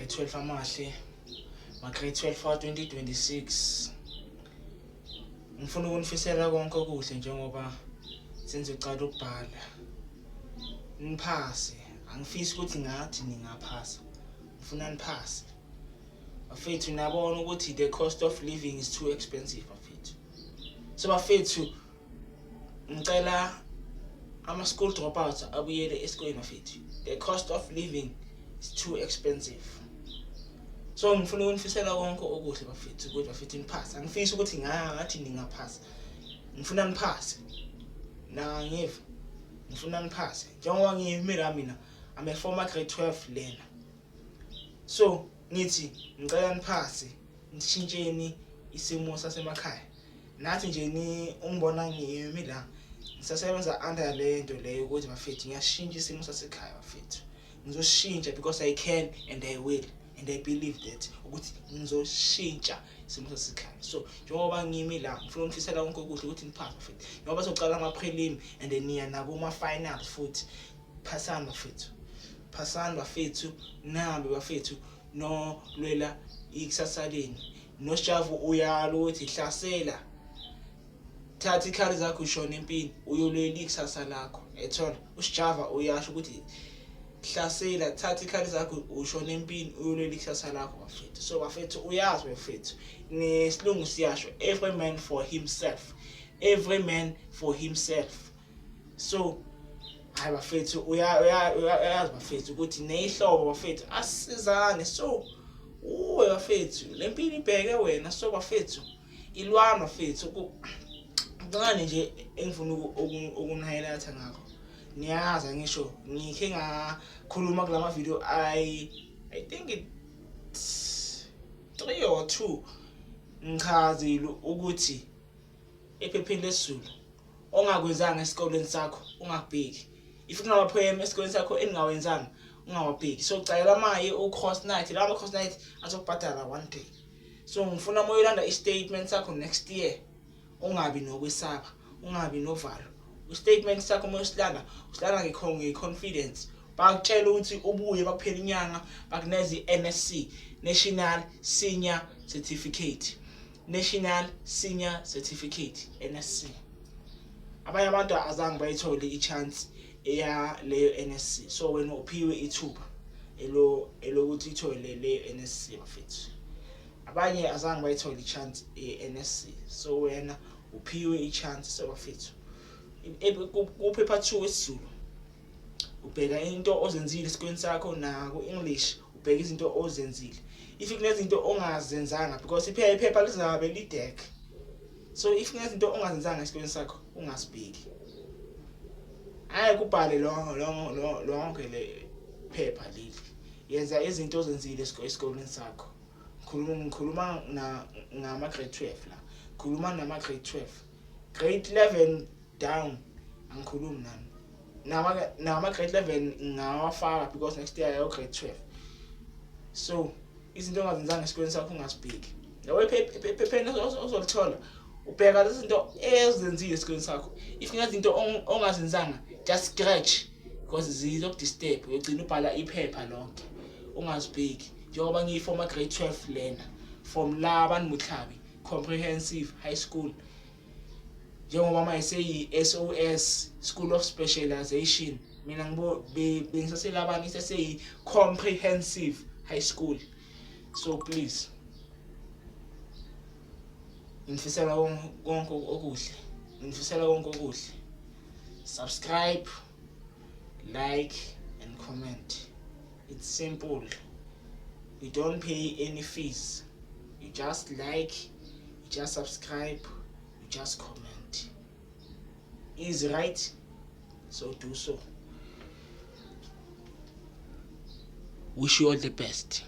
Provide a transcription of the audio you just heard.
Grade 12 amahle, ma Grade 12 wa 2026. Ngifuna ukunifisela konke okuhle njengoba senizocala ukubhala. Niphase, angifisi ukuthi ngathi ningaphasa. Ngifuna niphase. Bafethu nabona ukuthi the cost of living is too expensive bafethu. So bafethu ngicela ama school dropouts abuyele esikoleni bafethu. The cost of living is too expensive. So ngifuna ukunifisela konke okuhle bafethu ukuthi bafethu niphase. Angifisi ukuthi ngathi ningaphasa. Ngifuna niphase. Na ngiva. Ngifuna niphase. Njengoba ngimi la mina I'm a former grade 12 learner. So ngithi ngicela niphase nishintsheni isimo sasemakhaya. Nathi nje ni ungibona ngimi la ngisasebenza under le nto leyo ukuthi bafethu ngiyashintsha isimo sasekhaya bafethu. Ngizoshintsha because I can and I will and I believe that ukuthi ngizoshintsha isimo sasekhaya. So njengoba ngimi la ngifuna ukunifisela konke okuhle ukuthi niphase bafethu. Njengoba socala ama prelim and then niya nakuma finals futhi. Phasani bafethu. Phasani bafethu nabe bafethu nolwela ikusasa lenu. Noshavu uyala ukuthi hlasela. Thatha ikhali zakho ushone empini uyolwela ikusasa lakho. Ethola uSjava uyasho ukuthi hlasela thatha ikhali zakho ushone empini uyolwela ikusasa lakho bafethu. So bafethu uyazi bafethu nesilungu siyasho every man for himself. Every man for himself. So hayi bafethu uyazi bafethu ukuthi neyihlobo bafethu asizane so uwe bafethu lempilo ibheke wena so bafethu ilwana bafethu kuncane nje engifuna ukunihighlighta ngakho niyazi ngisho ngikhe ngakhuluma kulama video I think it's 3 or 2 ngichazile ukuthi ephepheni lesiZulu ongakwenzanga esikoleni sakho ungakubheki if kunama-poem esikoleni sakho eningawenzanga ungawabheki so cayela maye u-course night lawa ma-course night azokubhadala one day so ngifuna uma uyolanda i-statement sakho next year ungabi nokwesaba ungabi novalo i-statement sakho uma usilanda usilanda nge-confidence bakutshela ukuthi ubuye bakuphela inyanga bakuneza i-NSC National Senior Certificate National Senior Certificate NSC abanye abantu azange bayithole i-chance eya leyo NSC so wena uphiwe ithuba elo elokuthi ithole leyo NSC bafethu abanye azange bayithole i-chance ye-NSC so wena uphiwe i-chance so bafethu kuphepha 2 wesiZulu ubheka into ozenzile esikoleni sakho naku-English ubheka izinto ozenzile if kunezinto ongazenzanga because iphepha lizabe lidek so if kunezinto ongazenzanga esikoleni sakho ungazibheki hayi kubhale lonke le phepha leli yenza izinto ozenzile esikoleni sakho ngikhuluma ngikhuluma ngama grade 12 la khuluma nama grade 12 grade 11 down angikhulumi nami nama nama grade 11 ngawafaka because next year ayo grade 12 so izinto ongazenzanga esikoleni sakho ungazibheki yabo ephepheni ozolithola ubheka lezi zinto ezenzile esikoleni sakho if kunezinto ongazenzanga just scratch because zizokudisturb uyogcina ubhala iphepha lonke ungazibheki njengoba ngiyi-former grade 12 lena from Laban Motlhabi Comprehensive High School njengoba manje seyi-SOS School of Specialization mina ngibo bengisaselabani iseseyi-comprehensive high school so please ngifisela konke okuhle ngifisela konke okuhle subscribe like and comment it's simple you don't pay any fees you just like you just subscribe you just comment easy right so do so wish you all the best.